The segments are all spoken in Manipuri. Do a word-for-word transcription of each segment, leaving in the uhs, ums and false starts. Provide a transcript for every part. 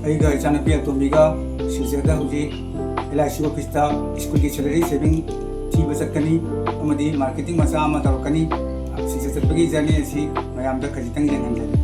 ꯑꯩꯒ ꯏꯆꯥꯅꯨꯄꯤ ꯑꯇꯣꯝꯕꯤꯒ ꯁꯤꯜꯆꯔꯗ ꯍꯧꯖꯤꯛ ꯑꯦꯜ ꯑꯥꯏ ꯁꯤ ꯑꯣꯐꯤꯁꯇ ꯁ꯭ꯀꯨꯜꯒꯤ ꯁꯦꯂꯔꯤ ꯁꯦꯚꯤꯡ ꯊꯤꯕ ꯆꯠꯀꯅꯤ ꯑꯃꯗꯤ ꯃꯥꯔꯀꯦꯇꯤꯡ ꯃꯆꯥ ꯑꯃ ꯇꯧꯔꯛꯀꯅꯤ꯫ ꯁꯤꯜꯆꯔ ꯆꯠꯄꯒꯤ ꯖꯔꯅꯤ ꯑꯁꯤ ꯃꯌꯥꯝꯗ ꯈꯖꯤꯛꯇꯪ ꯌꯦꯡꯍꯟꯖꯒꯦ꯫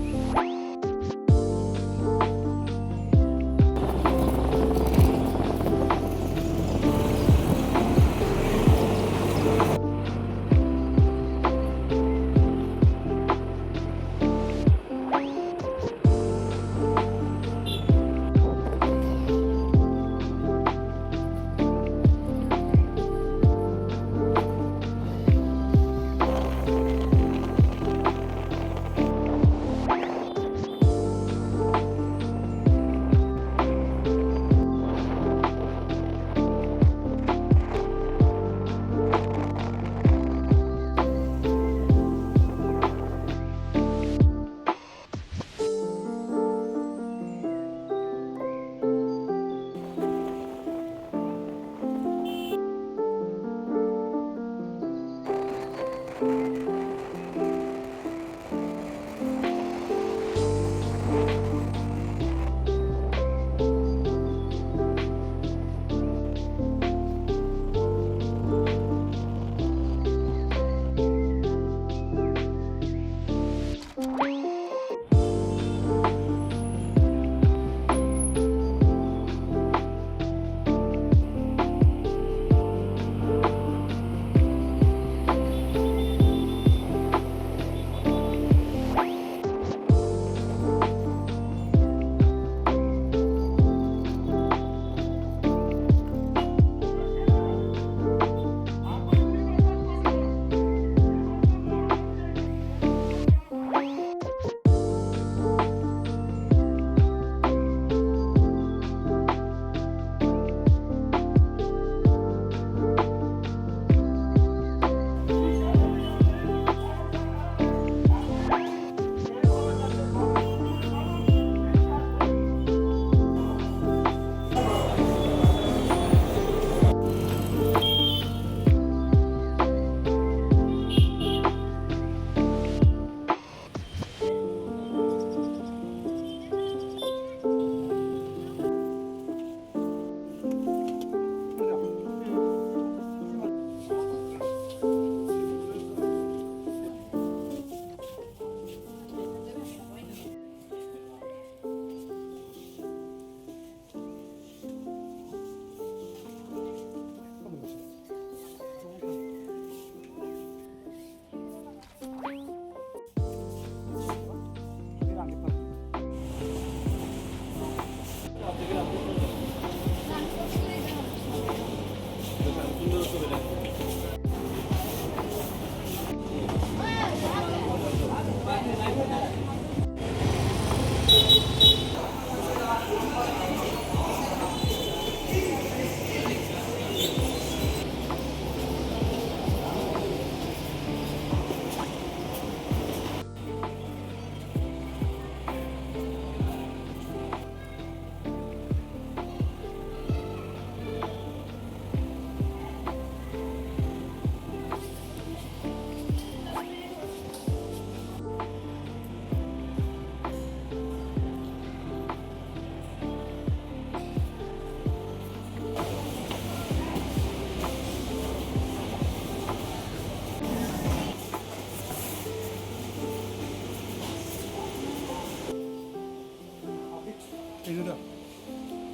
ꯀꯩꯅꯣꯗꯣ,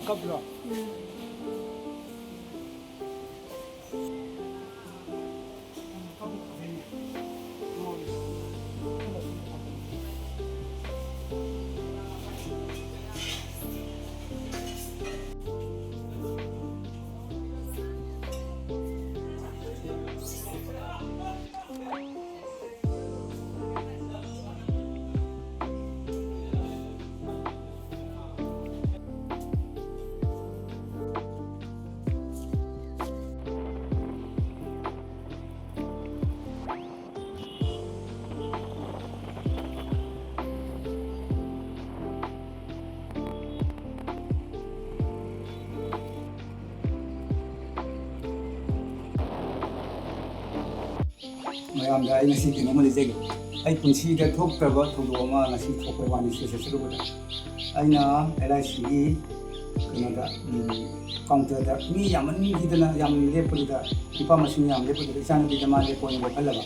ꯀꯞꯂꯣ? ꯃꯌꯥꯝꯗ ꯑꯩ ꯉꯁꯤ ꯀꯩꯅꯣꯝꯃ ꯂꯤꯖꯒꯦ꯫ ꯑꯩ ꯄꯨꯟꯁꯤꯗ ꯊꯣꯛꯇ꯭ꯔꯕ ꯊꯧꯗꯣꯛ ꯑꯃ ꯉꯁꯤ ꯊꯣꯛꯄꯩ ꯋꯥꯅꯤ, ꯁꯤ ꯆꯠꯆꯔꯨꯕꯗ꯫ ꯑꯩꯅ ꯑꯦꯜ ꯑꯥꯏ ꯁꯤꯒꯤ ꯀꯩꯅꯣꯗ, ꯎꯝ, ꯀꯥꯎꯟꯇꯔꯗ ꯃꯤ ꯌꯥꯝꯃꯟꯈꯤꯗꯅ, ꯌꯥꯝ ꯂꯦꯞꯄꯗꯨꯗ, ꯅꯨꯄꯥ ꯃꯁꯤꯡ ꯌꯥꯝ ꯂꯦꯞꯄꯗꯨꯗ ꯏꯆꯥꯅꯨꯄꯤꯗ ꯃꯥ ꯂꯦꯞꯄꯣꯅ ꯂꯦꯞꯍꯜꯂꯕ,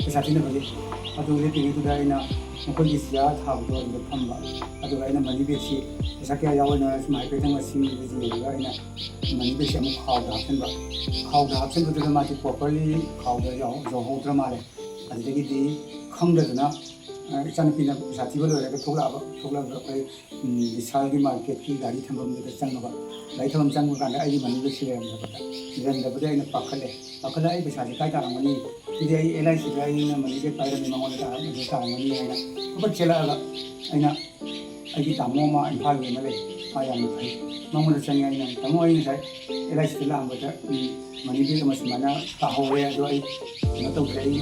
ꯄꯩꯁꯥ ꯊꯤꯅꯕꯒꯤ꯫ ꯑꯗꯨ ꯂꯦꯞꯄꯤꯉꯩꯗꯨꯗ ꯑꯩꯅ ꯃꯈꯣꯏꯒꯤ ꯆꯤꯌꯥꯔ ꯊꯥꯕꯗꯣ ꯑꯗꯨꯗ ꯐꯝꯕ꯫ ꯑꯗꯨꯒ ꯑꯩꯅ ꯃꯅꯤ ꯕꯦꯒꯁꯤ ꯄꯩꯁꯥ ꯀꯌꯥ ꯌꯥꯎꯔꯤꯅꯣ ꯍꯥꯏꯅ ꯁꯨꯝ ꯍꯥꯏꯐꯦꯠꯇꯪ ꯃꯁꯤꯡꯗꯨ ꯌꯦꯡꯉꯒ ꯑꯩꯅ ꯃꯅꯤ ꯕꯦꯒꯁꯤ ꯑꯃꯨꯛ ꯈꯥꯎꯗ ꯍꯥꯞꯆꯤꯟꯕ꯫ ꯈꯥꯎꯗ ꯍꯥꯞꯆꯤꯟꯕꯗꯨꯗ ꯃꯥꯁꯤ ꯄ꯭ꯔꯣꯄꯔꯂꯤ ꯈꯥꯎꯗ ꯌꯥꯎ-, ꯌꯧꯍꯧꯗ꯭ꯔ ꯃꯥꯜꯂꯦ꯫ ꯑꯗꯨꯗꯒꯤꯗꯤ ꯈꯪꯗꯗꯅ, ꯑ, ꯏꯆꯥꯅꯨꯄꯤꯅ ꯄꯩꯁꯥ ꯊꯤꯕ ꯂꯣꯏꯔꯒ ꯊꯣꯛꯂꯛꯑꯕ꯫ ꯊꯣꯛꯂꯛꯑꯒ ꯑꯩꯈꯣꯏ, ꯎꯝ, ꯕꯤꯁꯥꯜꯒꯤ ꯃꯥꯔꯀꯦꯠꯀꯤ ꯒꯥꯔꯤ ꯊꯝꯐꯝꯗꯨꯗ ꯆꯪꯉꯕ꯫ ꯒꯥꯔꯤ ꯊꯝꯐꯝ ꯆꯪꯕ ꯀꯥꯟꯗ ꯑꯩꯒꯤ ꯃꯅꯤ ꯕꯦꯒꯁꯤ ꯂꯩꯔꯝꯗꯕꯗ, ꯂꯩꯔꯝꯗꯕꯗ ꯑꯩꯅ ꯄꯥꯈꯠꯂꯦ꯫ ꯄꯥꯈꯠꯂ ꯑꯩ ꯄꯩꯁꯥꯁꯦ ꯀꯥꯏ ꯇꯥꯔꯝꯒꯅꯤ? ꯁꯤꯗꯤ ꯑꯩ ꯑꯦꯜ ꯑꯥꯏ ꯁꯤꯗ ꯑꯩꯅ ꯃꯅꯤ ꯕꯦꯒ ꯄꯥꯏꯔꯝꯃꯤ, ꯃꯉꯣꯟꯗ ꯇꯥꯔꯝ-, ꯑꯗꯨ ꯇꯥꯔꯝꯒꯅꯤ ꯍꯥꯏꯅ ꯐꯠ ꯆꯦꯜꯂꯛꯑꯒ ꯑꯩꯅ ꯑꯩꯒꯤ ꯇꯥꯃꯣ ꯑꯃ ꯏꯝꯐꯥꯜꯒꯤ ꯑꯃ ꯂꯩ, ꯃꯥ ꯌꯥꯝꯅ ꯐꯩ, ꯃꯉꯣꯟꯗ ꯆꯪꯉꯦ꯫ ꯑꯩꯅ, "ꯇꯥꯃꯣ, ꯑꯩ ꯉꯁꯥꯏ ꯑꯦꯜ ꯑꯥꯏ ꯁꯤꯗ ꯂꯥꯛꯑꯝꯕꯗ, ꯎꯝ, ꯃꯅꯤ ꯕꯦꯒ ꯑꯃ ꯁꯨꯃꯥꯏꯅ ꯇꯥꯍꯧꯔꯦ, ꯑꯗꯣ ꯑꯩ ꯀꯩꯅꯣ ꯇꯧꯗ꯭ꯔꯦ, ꯑꯩ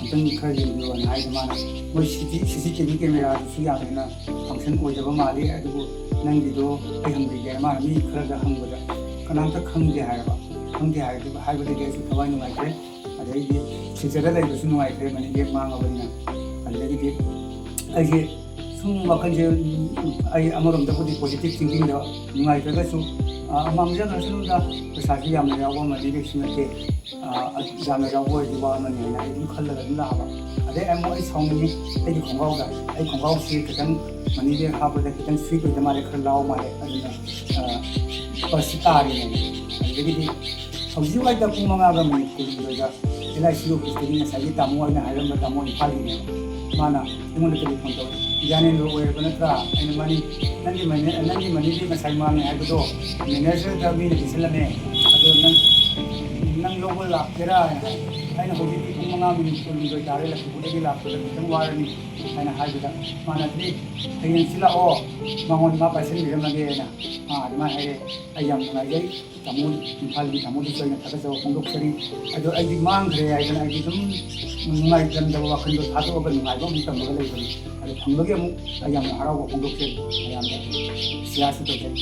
ꯑꯝꯇꯪ ꯈꯔ ꯌꯦꯡꯕꯤꯌꯣꯅ" ꯍꯥꯏꯗ ꯃꯥꯅ, "ꯃꯣꯏ ꯁꯤ ꯁꯤ ꯇꯤ ꯚꯤ ꯀꯦꯃꯦꯔꯥꯗꯨꯁꯨ ꯌꯥꯝ ꯍꯦꯟꯅ ꯐꯪꯁꯟ ꯑꯣꯏꯗꯕ ꯃꯥꯜꯂꯤ, ꯑꯗꯨꯕꯨ ꯅꯪꯒꯤꯗꯣ ꯑꯩ ꯍꯪꯕꯤꯒꯦꯅ" ꯃꯥꯅ ꯃꯤ ꯈꯔꯗ ꯍꯪꯕꯗ ꯀꯅꯥꯝꯇ ꯈꯪꯗꯦ ꯍꯥꯏꯔꯕ꯫ ꯈꯪꯗꯦ ꯍꯥꯏꯕꯗꯨ, ꯍꯥꯏꯕꯗꯒꯤ ꯑꯩꯁꯨ ꯊꯋꯥꯏ ꯅꯨꯡꯉꯥꯏꯇ꯭ꯔꯦ꯫ ꯑꯗꯩꯗꯤ ꯁꯤꯜꯆꯔꯗ ꯂꯩꯕꯁꯨ ꯅꯨꯡꯉꯥꯏꯇ꯭ꯔꯦ, ꯃꯅꯤ ꯕꯦꯒ ꯃꯥꯡꯉꯕꯅꯤꯅ꯫ ꯑꯗꯨꯗꯒꯤꯗꯤ ꯑꯩꯁꯦ ꯁꯨꯝ ꯋꯥꯈꯜꯁꯦ ꯑꯩ ꯑꯃꯔꯣꯝꯗꯕꯨꯗꯤ positive thinkingꯗ ꯅꯨꯡꯉꯥꯏꯇ꯭ꯔꯒꯁꯨ, ꯑ, ꯃꯥꯡꯖꯈ꯭ꯔꯁꯅꯨꯗ, ꯄꯩꯁꯥꯁꯨ ꯌꯥꯝꯅ ꯌꯥꯎꯕ ꯃꯅꯤ ꯕꯦꯒꯁꯨ ꯅꯠꯇꯦ, ꯑ, ꯌꯥꯝꯅ ꯌꯥꯎꯕ ꯑꯣꯏꯔꯗꯤ ꯋꯥ ꯑꯃꯅꯤ ꯍꯥꯏꯅ ꯑꯩ ꯑꯗꯨꯝ ꯈꯜꯂꯒ ꯑꯗꯨꯝ ꯂꯥꯛꯑꯕ꯫ ꯑꯗꯩ ꯑꯃꯨꯛ ꯑꯩ ꯁꯥꯎꯅꯤꯡꯉꯤ, ꯑꯩꯒꯤ ꯈꯣꯡꯒ꯭ꯔꯥꯎꯗ, ꯑꯩ ꯈꯣꯡꯒ꯭ꯔꯥꯎꯁꯤ ꯈꯤꯇꯪ ꯃꯅꯤ ꯕꯦꯒ ꯍꯥꯞꯄꯗ ꯈꯤꯇꯪ sweet ꯑꯣꯏꯗ ꯃꯥꯜꯂꯦ, ꯈꯔ ꯂꯥꯎ ꯃꯥꯜꯂꯦ, ꯑꯗꯨꯅ, ꯑ, ꯄꯔꯁꯁꯤ ꯇꯥꯔꯤꯅꯦ꯫ ꯑꯗꯨꯗꯒꯤꯗꯤ ꯍꯧꯖꯤꯛ ꯋꯥꯏꯗ ꯄꯨꯡ ꯃꯉꯥꯒ ꯃꯤꯅꯤꯠ ꯀꯨꯟꯍꯨꯝꯗꯣꯏꯗ ꯑꯦꯜ ꯑꯥꯏ ꯁꯤ ꯑꯣꯐꯤꯁꯇꯒꯤ ꯉꯁꯥꯏꯒꯤ ꯇꯥꯃꯣ ꯑꯩꯅ ꯍꯥꯏꯔꯝꯕ ꯇꯥꯃꯣ ꯏꯝꯐꯥꯜꯒꯤꯅꯦꯕ, ꯃꯥꯅ ꯑꯩꯉꯣꯟꯗ ꯇꯦꯂꯤꯐꯣꯟ ꯇꯧꯔꯛꯑꯦ, "ꯒ꯭ꯌꯥꯅꯦꯟꯗ꯭ꯔ ꯑꯣꯏꯔꯕ ꯅꯠꯇ꯭ꯔꯥ?" ꯑꯩꯅ, "ꯃꯥꯅꯤ, ꯅꯪꯒꯤ ꯃꯅꯦ-, ꯅꯪꯒꯤ ꯃꯅꯤꯗꯤ ꯉꯁꯥꯏ ꯃꯥꯡꯉꯦ ꯍꯥꯏꯕꯗꯣ ꯃꯦꯅꯦꯖꯔꯗ ꯃꯤꯅ ꯄꯤꯁꯜꯂꯝꯃꯦ, ꯑꯗꯣ ꯅꯪ, ꯅꯪ ꯂꯧꯕ ꯂꯥꯛꯀꯦꯔꯥ?" ꯍꯥꯏꯅ ꯍꯥꯏ꯫ ꯑꯩꯅ, "ꯍꯧꯖꯤꯛꯇꯤ ꯄꯨꯡ ꯃꯉꯥ ꯃꯤꯅꯤꯠ ꯀꯨꯟꯍꯨꯝꯗꯣꯏ ꯇꯥꯔꯦ, ꯂꯛꯈꯤꯄꯨꯔꯗꯒꯤ ꯂꯥꯛꯄꯗ ꯈꯤꯇꯪ ꯋꯥꯔꯅꯤ" ꯍꯥꯏꯅ ꯍꯥꯏꯕꯗ, ꯃꯥꯅ, "ꯑꯗꯨꯗꯤ ꯍꯌꯦꯡꯁꯤ ꯂꯥꯛꯑꯣ, ꯃꯉꯣꯟꯗ ꯃꯥ ꯄꯥꯏꯁꯟꯕꯤꯔꯝꯃꯒꯦꯅ", ꯑꯥ, ꯑꯗꯨꯃꯥꯏꯅ ꯍꯥꯏꯔꯛꯑꯦ꯫ ꯑꯩ ꯌꯥꯝ ꯅꯨꯡꯉꯥꯏꯖꯩ꯫ ꯇꯥꯃꯣ, ꯏꯝꯐꯥꯜꯒꯤ ꯇꯥꯃꯣꯗꯁꯨ ꯑꯩꯅ ꯊꯥꯒꯠꯆꯕ ꯐꯣꯡꯗꯣꯛꯆꯔꯤ꯫ ꯑꯗꯣ ꯑꯩꯗꯤ ꯃꯥꯡꯈ꯭ꯔꯦ ꯍꯥꯏꯗꯅ ꯑꯩꯗꯤ ꯑꯗꯨꯝ ꯅꯨꯡꯉꯥꯏꯔꯝꯗꯕ ꯋꯥꯈꯜꯗꯣ ꯊꯥꯗꯣꯛꯑꯒ ꯅꯨꯡꯉꯥꯏꯕ ꯑꯃꯨꯛ ꯇꯝꯃꯒ ꯂꯩꯕꯅꯤ꯫ ꯑꯗꯣ ꯐꯪꯕꯒꯤ ꯑꯃꯨꯛ ꯑꯩ ꯌꯥꯝꯅ ꯍꯔꯥꯎꯕ ꯐꯣꯡꯗꯣꯛꯆꯔꯤ ꯃꯌꯥꯝꯗ꯫ ꯁꯤꯌꯥꯁꯨ ꯇꯧꯖꯔꯤ꯫